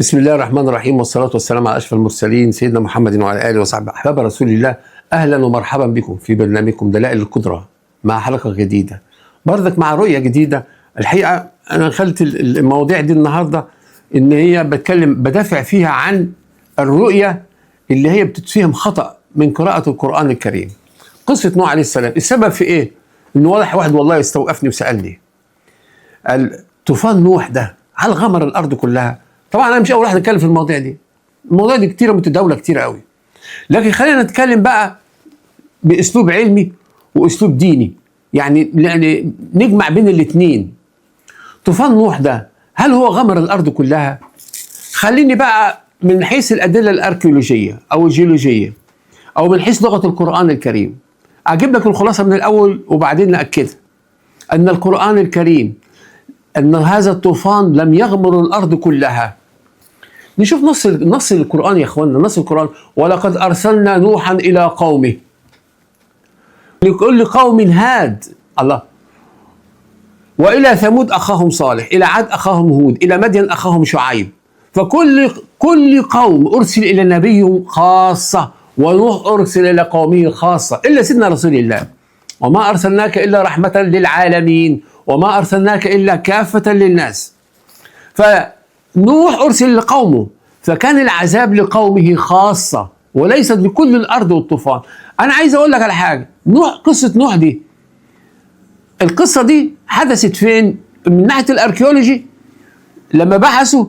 بسم الله الرحمن الرحيم، والصلاة والسلام على أشرف المرسلين سيدنا محمد وعلى آله وصحبه أحباب رسول الله. أهلا ومرحبا بكم في برنامجكم دلائل القدرة مع حلقة جديدة برضك مع رؤية جديدة. الحقيقة أنا دخلت المواضيع دي النهاردة إن هي بتكلم بدافع فيها عن الرؤية اللي هي بتتفهم خطأ من قراءة القرآن الكريم. قصة نوح عليه السلام، السبب في إيه؟ إن واضح واحد والله استوقفني وسألني، قال طوفان نوح ده هل غمر الارض كلها؟ طبعا انا مش اول واحد اتكلم في المواضيع دي، المواضيع دي كتيرة متداوله كتير قوي، لكن خلينا نتكلم بقى باسلوب علمي واسلوب ديني، يعني نجمع بين الاثنين. طوفان نوح ده هل هو غمر الارض كلها؟ خليني بقى من حيث الادلة الاركيولوجيه او الجيولوجيه او من حيث لغة القران الكريم اجيب لك الخلاصة من الاول وبعدين ناكدها. ان القران الكريم ان هذا الطوفان لم يغمر الارض كلها. نشوف نص القران يا اخوانا، نص القران: ولقد ارسلنا نوحا الى قومه لكل قوم هاد الله، والى ثمود اخاهم صالح، الى عاد اخاهم هود، الى مدين اخاهم شعيب. فكل قوم ارسل الى نبي خاصة، ونوح ارسل الى قومه خاصة الا سيدنا رسول الله. وما ارسلناك الا رحمه للعالمين، وما ارسلناك الا كافة للناس. فنوح ارسل لقومه، فكان العذاب لقومه خاصة وليست لكل الارض والطوفان. انا عايز اقول لك على حاجة، نوح، قصة نوح دي، القصة دي حدثت فين؟ من ناحية ال archaeology لما بحثوا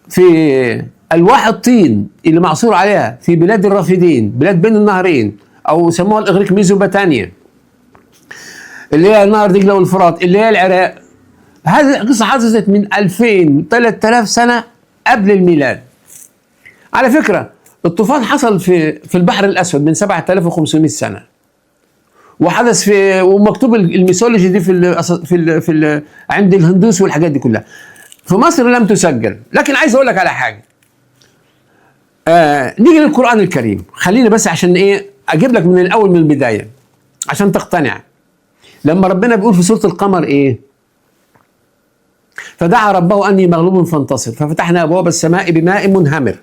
في الواح الطين اللي معثور عليها في بلاد الرافدين، بلاد بين النهرين او سموها الاغريق ميزوبوتاميا، اللي هي نهر دجله والفرات، اللي هي العراق. هذه القصة حدثت من 2000 3000 سنة قبل الميلاد. على فكرة الطوفان حصل في البحر الاسود من 7500 سنة، وحدث في، ومكتوب ال mythology دي في ال في ال في ال عند الهندوس والحاجات دي كلها. في مصر لم تسجل. لكن عايز اقول لك على حاجة. نيجي للقران الكريم، خلينا بس عشان ايه اجيب لك من الاول من البداية عشان تقتنع. لما ربنا بيقول في سورة القمر ايه؟ فدعا ربه اني مغلوب فانتصر، ففتحنا ابواب السماء بماء منهمر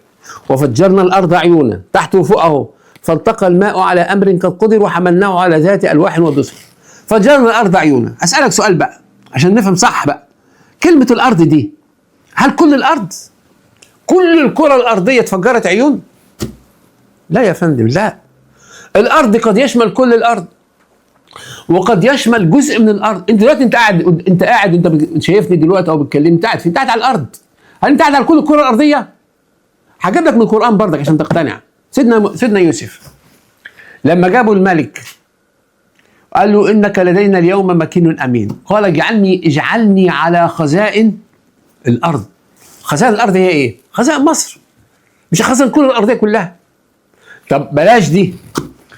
وفجرنا الارض عيونا تحت وفوقه، فالتقى الماء على امر قد قدر وحملناه على ذات الواح ودسر. فجرنا الارض عيونا. اسالك سؤال بقى عشان نفهم صح بقى، كلمة الارض دي هل كل الارض، كل الكره الارضية اتفجرت عيون؟ لا يا فندم، لا. الارض قد يشمل كل الارض وقد يشمل جزء من الارض. انت دلوقتي انت قاعد انت شايفني دلوقتي او بتكلمني، انت قاعد فين؟ انت قاعد على الارض. هل انت قاعد على كل الكره الارضية؟ هجيب لك من القران برضك عشان تقتنع. سيدنا يوسف لما جابوا الملك قال له انك لدينا اليوم مكين امين، قال اجعلني على خزائن الارض. خزائن الارض هي ايه؟ خزائن مصر، مش خزائن كل الارضية كلها. طب بلاش دي،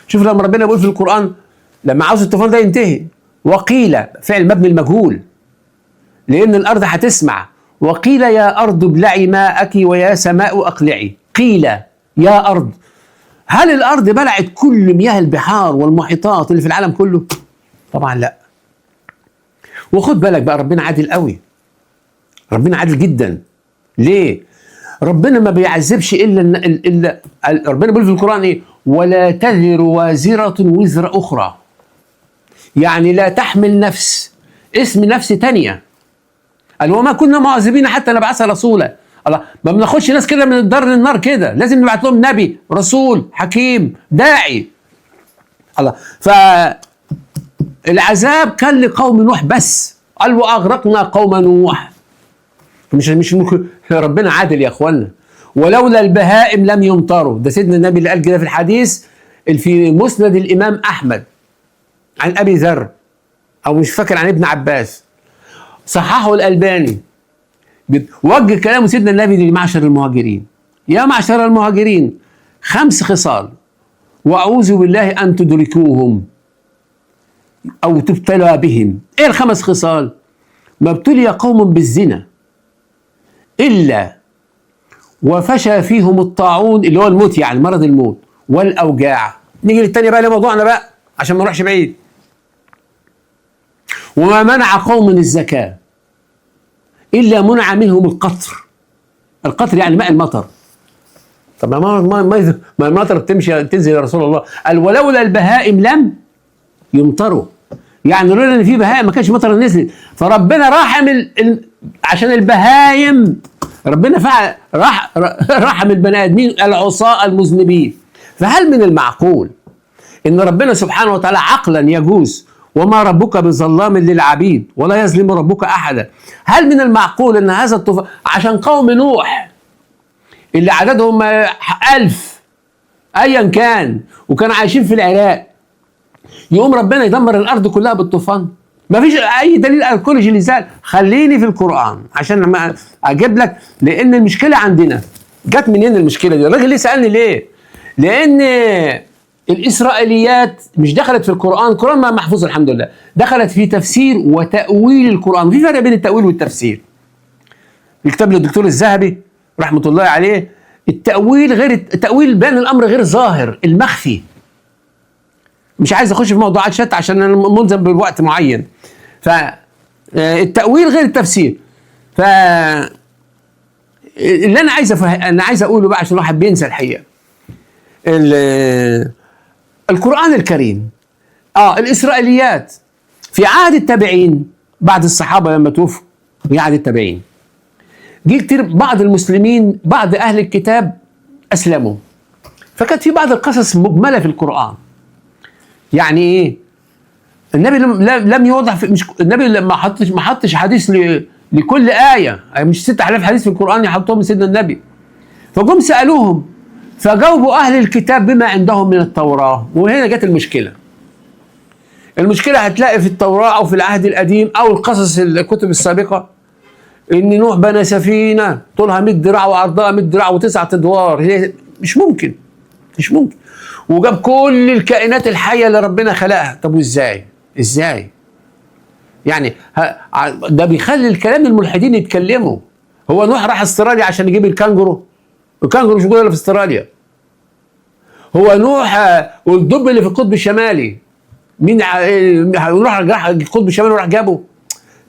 شوف لما ربنا بيقول في القران لما عاوز الطوفان ده ينتهي، وقيل، فعل مبني المجهول لان الارض هتسمع، وقيل يا ارض ابلعي ماءك ويا سماء اقلعي. قيل يا ارض، هل الارض بلعت كل مياه البحار والمحيطات اللي في العالم كله؟ طبعا لا. وخد بالك بقى، ربنا عادل قوي، ربنا عادل جدا. ليه؟ ربنا ما بيعذبش الا ربنا بيقول في القران ايه؟ ولا تذر وازرة وزر اخرى، يعني لا تحمل نفس اسم نفس تانية. قال وما كنا معذبين حتى نبعث رسولا. الله، ما بناخدش ناس كده من الدار للنار كده، لازم نبعت لهم نبي، رسول، حكيم، داعي. الله، فالعذاب كان لقوم نوح بس. قال واغرقنا قوم نوح. مش ممكن، ربنا عادل يا اخوانا. ولولا البهائم لم يمطروا، ده سيدنا النبي اللي قال كده في الحديث في مسند الامام احمد عن ابي ذر، او مش فاكر عن ابن عباس، صححه الالباني. وجه كلامه سيدنا النبي لمعشر المهاجرين: يا معشر المهاجرين، 5 خصال واعوذ بالله ان تدركوهم او تبتلى بهم. ايه ال5 خصال؟ ما ابتلي قوم بالزنا الا وفشى فيهم الطاعون، اللي هو الموت يعني مرض الموت، والاوجاع. نيجي للتاني بقى لموضوعنا بقى عشان ما نروحش بعيد. وما منع قوم الزكاة إلا منع منهم القطر، القطر يعني ماء المطر. طب ما المطر بتمشي تنزل يا رسول الله. قال ولولا البهائم لم يمطروا، يعني لولا ان في بهائم ما كانش مطر نزلت. فربنا رحم عشان البهايم، ربنا فعل راح رحم البني ادمين العصاة المذنبين. فهل من المعقول ان ربنا سبحانه وتعالى عقلا يجوز وما ربك بظلام للعبيد ولا يظلم ربك احدا، هل من المعقول ان هذا الطوفان عشان قوم نوح اللي عددهم 1000 ايا كان وكانوا عايشين في العراق، يقوم ربنا يدمر الارض كلها بالطوفان؟ ما فيش اي دليل اركولوجي لذلك. خليني في القران عشان ما اجيب لك، لان المشكلة عندنا جت منين المشكلة دي؟ الراجل ليه سالني ليه؟ لان الاسرائيليات مش دخلت في القران، القران ما محفوظ الحمد لله، دخلت في تفسير وتاويل القران. في فرق بين التاويل والتفسير. الكتاب للدكتور الذهبي رحمه الله عليه، التاويل غير التاويل، بان الامر غير ظاهر المخفي. مش عايز اخش في موضوعات شتى عشان انا ملزم بوقت معين. فالتاويل غير التفسير. ف اللي انا عايز انا عايز اقوله بقى عشان الواحد بينسى الحقيقة، القران الكريم الاسرائيليات في عهد التابعين بعد الصحابة لما توفوا، في عهد التابعين جه كتير بعض المسلمين بعض اهل الكتاب اسلموا، فكانت في بعض القصص مجمله في القران. يعني ايه؟ النبي لم يوضح في، مش النبي ما حطش حديث لكل ايه، يعني مش 6000 حديث في القران يحطهم سيدنا النبي. فجم سالوهم فجاوبوا اهل الكتاب بما عندهم من التوراة، وهنا جت المشكلة. المشكلة هتلاقي في التوراة او في العهد القديم او القصص الكتب السابقة ان نوح بنى سفينة طولها 100 ذراع وعرضها 100 ذراع و9 ادوار، هي مش ممكن، مش ممكن. وجاب كل الكائنات الحية اللي ربنا خلقها. طب وازاي؟ ازاي؟ يعني ده بيخلي الكلام الملحدين يتكلموا. هو نوح راح استراليا عشان يجيب الكانجرو؟ الكانجرو مش موجود الا في استراليا. هو نوح والدب اللي في القطب الشمالي، مين نوح راح القطب الشمالي وراح جابه؟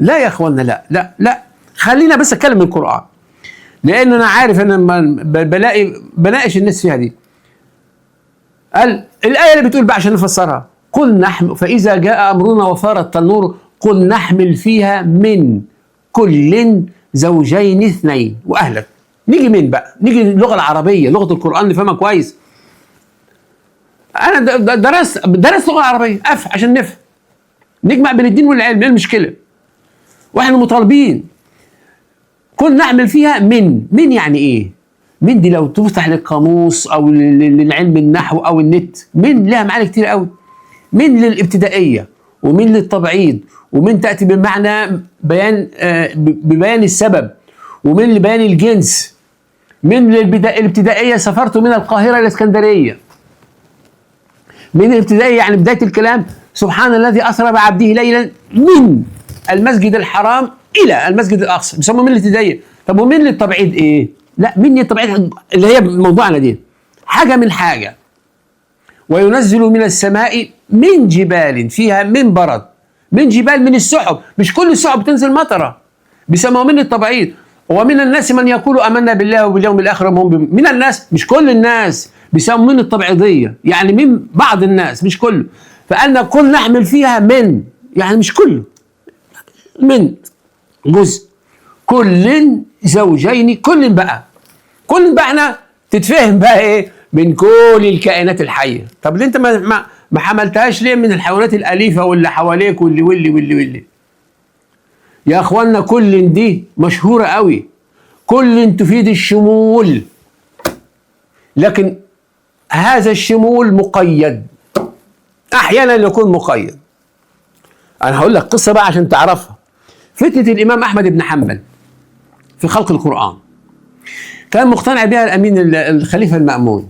لا يا اخوانا، لا لا لا، خلينا بس اتكلم القران، لان انا عارف ان لما بلاقي بناقش الناس فيها دي. قال الايه اللي بتقول بقى عشان نفسرها، قل نحمل فاذا جاء امرنا وفار التنور قل نحمل فيها من كل زوجين اثنين واهلك. نيجي من بقى؟ نيجي اللغة العربية، لغة القران نفهمها كويس. انا درست لغة عربية عشان نفهم، نجمع بين الدين والعلم. ايه المشكلة؟ واحنا مطالبين. قل نحمل فيها من يعني ايه؟ من دي لو تفتح للقاموس او للعلم النحو او النت، من لها معاني كتير قوي. من للابتدائيه، ومن للتبعيض، ومن تاتي بمعنى بيان ببيان السبب، ومن لبيان الجنس. من للابتدائيه سافرت من القاهرة الى اسكندرية. من الابتدائية يعني بداية الكلام، سبحان الذي اسرى بعبده ليلا من المسجد الحرام الى المسجد الاقصى، بيسموه من الابتدائية. طب ومن للتبعيض ايه؟ لا، من التبعيض اللي هي موضوعنا دي، حاجة من حاجة. وينزل من السماء من جبال فيها من برد، من جبال من السحب، مش كل السحب تنزل مطره، بيسموها من التبعيض. ومن الناس من يقول امنا بالله وباليوم الاخر وهم من الناس، مش كل الناس، بيسموه من التبعيضيه، يعني من بعض الناس مش كله. فقالنا قل نحمل فيها من، يعني مش كله، من جزء، كل زوجين، كل بقى، كل بقى احنا تتفهم بقى ايه؟ من كل الكائنات الحية. طب ليه انت ما حملتهاش ليه من الحيوانات الاليفة واللي حواليك واللي واللي واللي واللي؟ يا اخوانا كل دي مشهورة قوي، كل تفيد الشمول، لكن هذا الشمول مقيد، احيانا يكون مقيد. انا هقول لك قصة بقى عشان تعرفها. فتنة الامام احمد بن حنبل في خلق القران كان مقتنع بها الامين الخليفة المامون.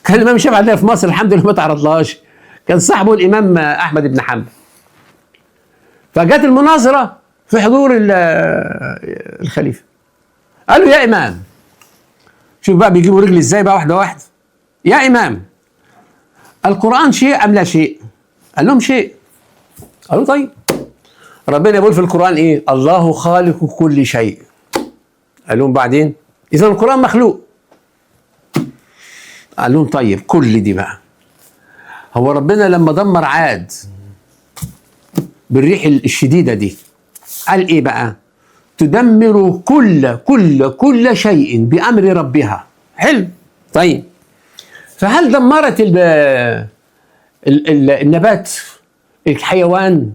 كان الامام الشافعي عندنا في مصر الحمد لله ما تعرضلهاش، كان صاحبه الامام احمد بن حنبل. فجت المناظرة في حضور الخليفة، قال له يا امام، شوف بقى بيجيبوا رجلي ازاي بقى واحدة واحدة، يا امام القران شيء ام لا شيء؟ قال لهم شيء. قالوا طيب، ربنا يقول في القران ايه؟ الله خالق كل شيء. قال لهم بعدين اذا القران مخلوق. قال لهم طيب كل دي بقى، هو ربنا لما دمر عاد بالريح الشديدة دي قال ايه بقى؟ تدمر كل كل كل شيء بامر ربها. حلو. طيب فهل دمرت ال ال النبات، الحيوان،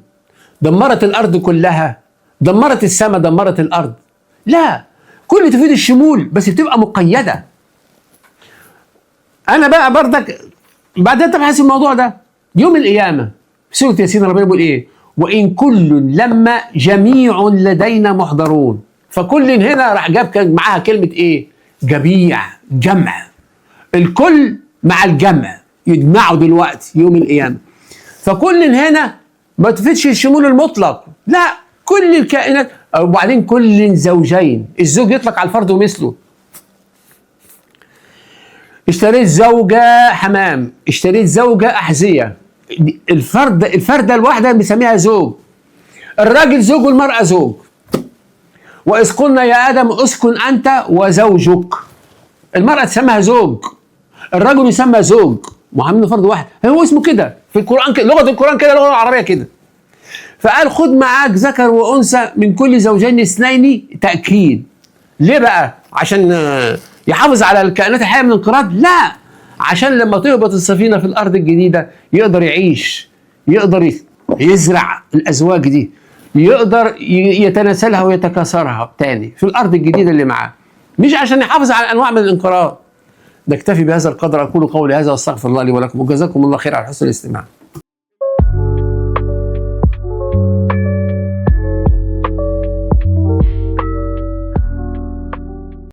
دمرت الارض كلها، دمرت السماء، دمرت الارض؟ لا، كل تفيد الشمول بس بتبقى مقيده. انا بقى بردك بعدين تبحث الموضوع ده يوم القيامة في سورة ياسين ربنا بيقول ايه؟ وان كل لما جميع لدينا محضرون. فكل هنا راح جاب كان معاها كلمة ايه؟ جميع، جمع، الكل مع الجمع يجمعوا دلوقتي يوم القيامة. فكل هنا ما تفيدش الشمول المطلق، لا، كل الكائنات. وبعدين كل زوجين، الزوج يطلق على الفرد ومثله. اشتريت زوجة حمام، اشتريت زوجة أحذية، الفرد، الفردة الواحدة بنسميها زوج. الراجل زوج والمرأة زوج. وإذ قلنا يا آدم اسكن أنت وزوجك، المرأة تسمىها زوج، الرجل يسمى زوج، وعاملين فرد واحد، هو اسمه كده في القرآن كده، لغة القرآن كده، اللغة العربية كده. فقال خد معاك ذكر وأنثى من كل زوجين اثنين، تأكيد. ليه بقى؟ عشان يحافظ على الكائنات الحية من الانقراض؟ لا، عشان لما تهبط السفينة في الأرض الجديدة يقدر يعيش، يقدر يزرع الأزواج دي، يقدر يتناسلها ويتكاثرها تاني في الأرض الجديدة اللي معاه، مش عشان يحافظ على الأنواع من الانقراض. نكتفي بهذا القدر، أقول قولي هذا واستغفر الله لي ولكم، وجزاكم الله خير على حسن الاستماع.